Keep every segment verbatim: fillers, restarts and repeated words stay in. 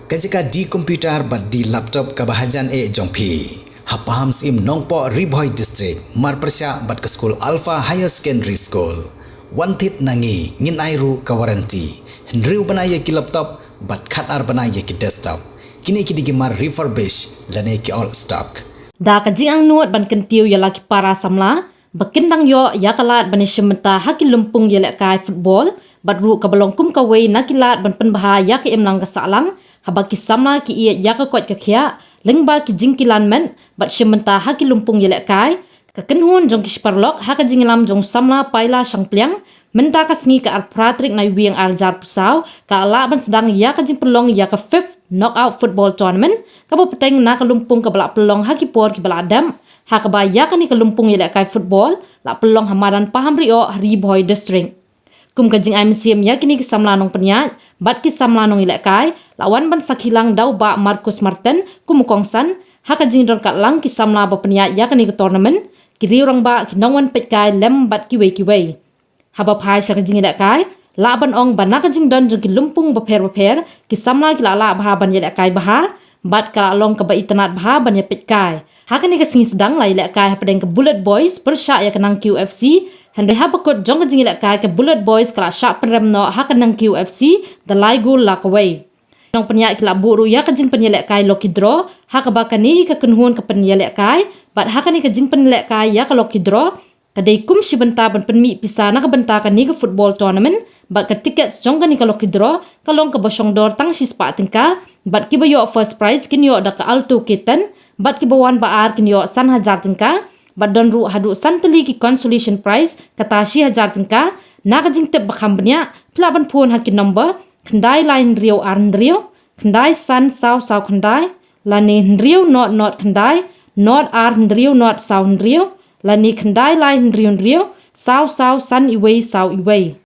Ka jaka D computer bad D laptop kaba hajan eh jong phi, ha Pahamsyiem Nongpoh, Ri Bhoi District, marpyrshah bad ka skul Alpha Higher Secondary School. Wan thied na ngi, ngin ai ruh ka warranty. Hynriew bnai ïa ki laptop bad khatar bnai ïa ki desktop. Kine ki dei ki mar refurbish lane ki old stock. Da ka jingangnud ban kyntiew ïa la ki para samla ba kin dang ïoh ïa ka lad ban ïashim bynta ha ki lympung ïalehkai football, bad ruh kaba long kum kawei na ki lad ban pynbha ïa ka imlang ka sahlang haba ki samla ki ïeit ïa ka koit ka khiah lyngba ki jingkilan met bad shim bynta ha ki lympung ïalehkai. Ka kynhun jong ki shiparalok ha ka jingïalam jong samla Paila Shangpliang, mynta ka sngi ka arphew phra tarik Naiwieng arhajar arphew saw, ka la lah ban sdang ïa ka jingpynlong ïa ka fifth knockout football tournament, kaba bteng na ka lympung kaba la pynlong ha ki por kiba la dep, ha kaba ïa kane ka lympung ïalehkai football la pynlong ha madan Pahamrioh, ha Ri Bhoi District. Kum ka jingai mynsiem ïa kine ki samla nongpynïaid bad ki samla nongïalehkai, la wan ban sakhi lang da u Bah Marcus Martin kum u kongsan ha ka jingdon katlang ki samla ba pynïaid ïa kane ka tournament, ki riew rangbah, ki nongwan peitkai lem bad kiwei kiwei. Haba phai sha ka jingïalehkai, lah ban ong ba na ka jingdon jong ki lympung bapher bapher, ki samla ki la lah bha ban ïalehkai bha, bad ka la long kaba itynnad bha ban ïapeitkai. Ha kane ka sngi sdang la ïalehkai hapdeng ka Bullet Boys pyrshah ïa ka Nangkiew F C, hynrei haba kut jong ka jingïalehkai ka Bullet Boys ka la shah pynrem noh ha ka Nangkiew F C da lai gol la kawei. Nongpynïaid ki la buh ruh ïa ka jingpynïalehkai lucky draw, ha kaba kane hi ka kynhun ka pynïalehkai, bad ha kane ka jingpynïalehkai ïa ka lucky draw, ka dei kum shi bynta ban pynmih pisa na ka bynta kane ka football tournament, bad ka tickets jong kane ka lucky draw ka long kaba shong dor tang shispah tyngka, bad kiba ïoh first prize kin ïoh da ka Alto K ten, bad kiba wan ba ar kin ïoh san hajar tyngka, bad don ruh haduh san tylli ki consolation prize kata shi hajar tyngka. Na ka jingtip ba kham bniah, phi lah ban phone ha ki number khyndai lai hynriew ar hynriew, khyndai san saw saw khyndai, lane hynriew not not khyndai, not ar hynriew not saw hynriew, lane khyndai lai hynriew hynriew, saw saw san iwei saw iwei.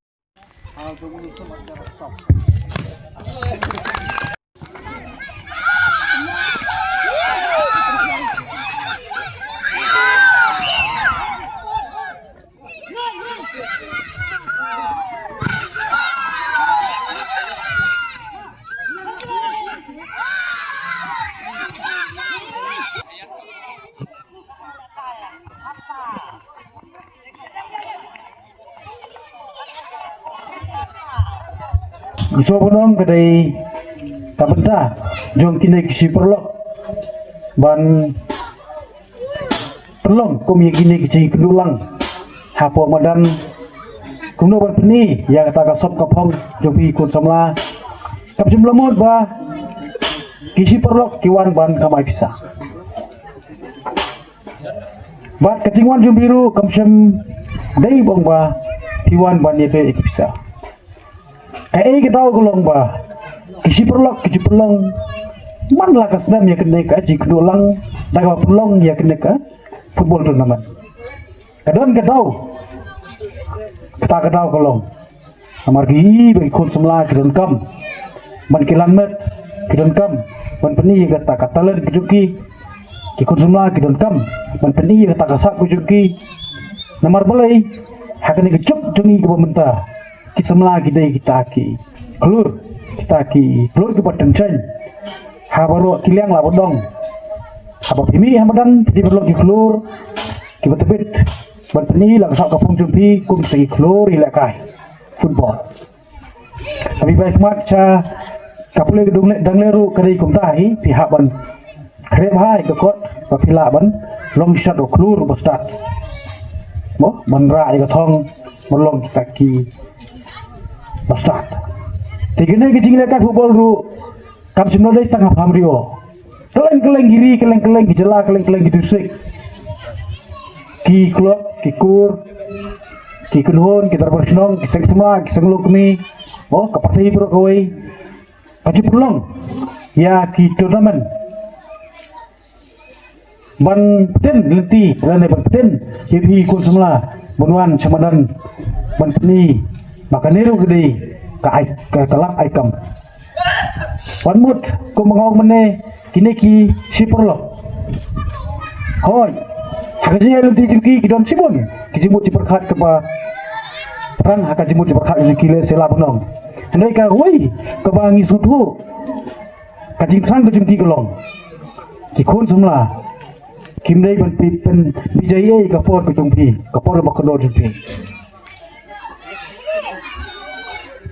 Ngi sngewbha ban ong ka dei ka bynta jong kine ki shi paralok ban pynlong kum ïa kine ki jingkynduh lang hapoh madan, kumno ban pyni ïa kata ka sop ka phong jong phi khun samla. Kam shym la mut ba ki shi paralok ki wan ban kamai pisa. Bad ka jingwan jong phi ruh kam shym dei ba ong ba phi wan ban ïa beh ïa ki pisa. Kaei ka daw ka long ba ki shi paralok ki ju pynlong man la ka snem ïa kane ka jingkynduh lang da kaba pynlong ïa kane ka football tournament. Ka don ka daw, kata ka daw ka long namar ki i ba ki khun samla ki donkam ban kilan met, ki donkam ban pyni ïa kata ka talent ka jong ki. Ki khun samla ki donkam ban pyni ïa kata ka sap ka jong ki. Namar balei? Ha kane ka juk jong ngi kaba mynta, ki samla ki dei kita ki khlur, kita ki khlur kiba tyngshaiñ ha baroh ki liang la ba dong. Haba phi mih ha madan phi dei ban long ki khlur kiba tbit ban pyni la ka sap ka phong jong phi kum kita ki khlur ïalehkai football. Haba phi bai khmat sha ka pule ka dang leh, dang leh ruh ka dei kumta hi, phi hap ban khreh bha ïa ka kot ba phi lah ban long shisha u khlur ba stad. Mo, ban rah ïa ka thong ban long kita kiba stad. Te kine ki jingïalehkai football ruh kam shym la dei tang ha Pamrio. Kylleng kylleng ki ri, kylleng kylleng ki jylla, kylleng kylleng ki district, ki club, ki kur, ki kynhun, ki dorbar shnong, ki seng samla, ki seng lukmi, oh, ka parti baroh kawei ka ju pynlong ïa ki tournament ban pynlong lynti lane ban pynlong ïa ki khun samla ban wan sha madan ban pyni ba kane ruh ka dei ka ai, ka, ka lap ai kam. Wan mut kum ba nga ong mynne, kine ki shi paralok. Hooid, ha ka jingïaid lynti jong ki ki don shibun ki jingmut jingpyrkhat kaba thrang ha ka jingmut jingpyrkhat jong ki, lehse lah ban ong. Hynrei kawei kaba ngi sngewthuh Ka jingthrang ka jong ki ka long, ki khun samla kim dei ban pynbeit ïa ka por ka jong phi, ka por ba kordor jong phi.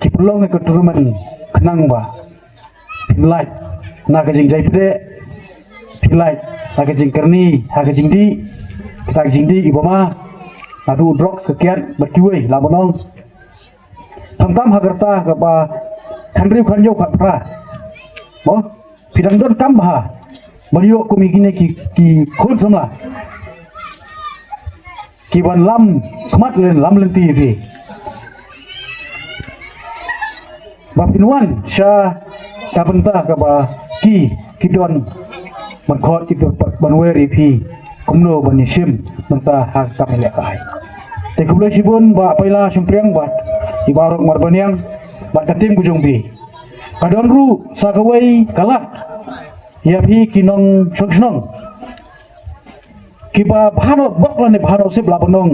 Ki pynlong ïa ka tournament khnang ba phin lait na ka jingjai pyrshah, phin lait na ka jingkyrni ha ka jingdih, kita ka jingdih iba ma, naduh drok, ka kiad bad kiwei lah ban ong. Khamtam ha ka rta kaba khathynriew, khathynñiew, khatphra. Mo, phi dang don kam bha ban ïoh kum ïa kine ki, ki khun samla ki ban lam khmat lynti, lam lynti ïa phi, ba phin wan sha ka bynta kaba ki, ki don ban khot, ki don ban wer ïa phi kumno ban ïashim bynta ha ka kam ïalehkai. Te khublei shibun Bah Paila Shympriang bad i Bah Rok Marbaniang bad ka team ka jong phi. Ka don ruh sa kawei ka lad ïa phi ki nongshong shnong kiba bha noh bok lane bha noh sip, lah ban ong.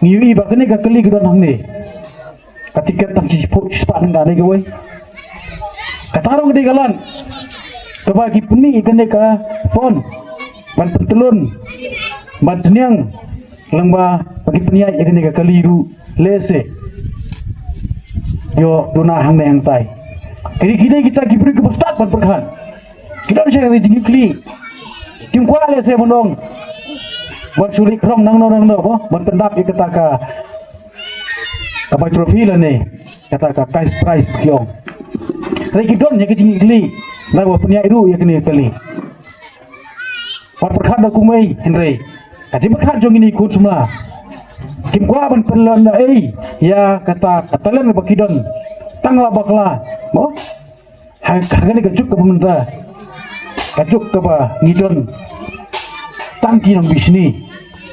Ngi ïohi ba kane ka kali ka don hangne, ka tiket tang shiphew spah tyngka ne kawei. Kata ruh ka dei ka lad kaba ki pynmih ïa kane ka fund ban pyntlun, ban tynniang lyngba ba ki pynïaid ïa kane ka kali ruh lehse ïoh duna hangne hangtai. Kine, kine kita ki briew kiba stad ban pyrkhat. Ki don sha ka jingkitkhlieh. Kim kwah lehse ban ong ban shu leit khrong nangno nangno, mo, ban pyndap ïa kata ka, ka bai trophy lane kata ka cash prize ki ong. Hynrei ki don ïa ka jingkitkhlieh, lada pynïaid ruh ïa kane ka kali. Wat pyrkhat da kumwei, hynrei ka jingpyrkhat jong kine ki khun samla kim kwah ban pynlehnohei ïa kata ka talent ba ki don tang la bakla, mo. Ha, ha kane ka juk kaba mynta, ka juk kaba ngi don tang ki nongbishni.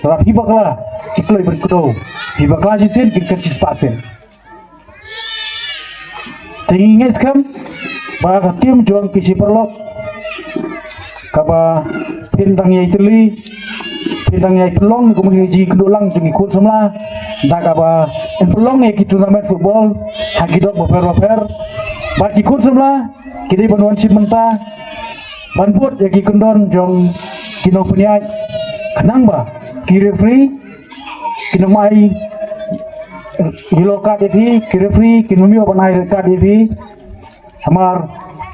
Lada phi bakla, ki kloi ban kdew. Phi bakla shisien, kin kren shispah sien. Te ngi ngeit skhem ba ka team jong ki shi paralok kaba phin dang ïai tylli, phin dang ïai pynlong kum ki jingkynduh lang jong ki khun samla da kaba pynlong ïa ki tournament football ha ki dong bapher bapher. Bad ki khun samla ki dei ban wan shim bynta ban bud ïa ki kyndon jong ki nongpynïaid, khnang ba ki referee kin ym ai yellow card ïa phi, ki referee kin ym ïoh ban ai red card ïa phi. Namar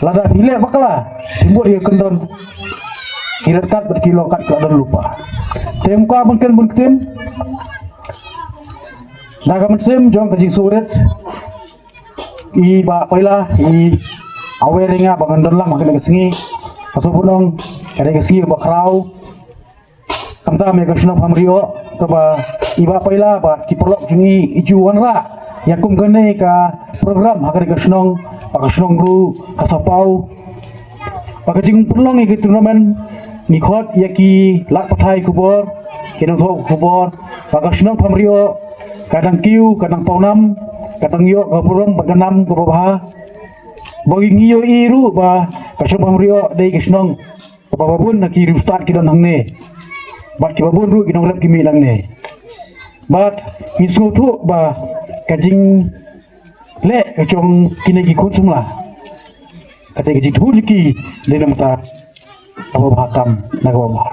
lada phi leh bakla, phi bud ïa ki kyndon, ki red card bad ki yellow card ki la don lypa. Te ym kwah ban kren bun ktien. Na ka mynsiem jong ka jingsngewrit, i Bah Paila i aware ïa nga ba ngan don lang ha kane ka sngi. Ka sngewbha ban ong ka dei ka sngi kaba khraw. Khamtam ïa ka shnong Pamrioh, kaba i Bah Paila bad ki paralok jong ngi, i ju wanrah ïa kum kane ka program ha kane ka shnong, ba ka shnong ruh ka sa paw. Ba ka jingpynlong ïa ki tournament, ngi khot ïa ki lad pathai khubor, ki nongthoh khubor, ba ka shnong Pamrioh ka dang kiew, ka dang paw nam, ka dang ïoh ka burom bad ka nam kaba bha. Ba ngi ïohi ruh ba ka shnong Pamrioh dei ka shnong kaba babun na ki riewstad ki don hangne, bad kiba bun ruh ki nongrep ki mih nangne. Bad ngi sngewthuh ba ka jingleh ka jong kine ki khun samla, kata ka jingthmu jong ki dei na ka bynta kaba bha, kam na kaba bha.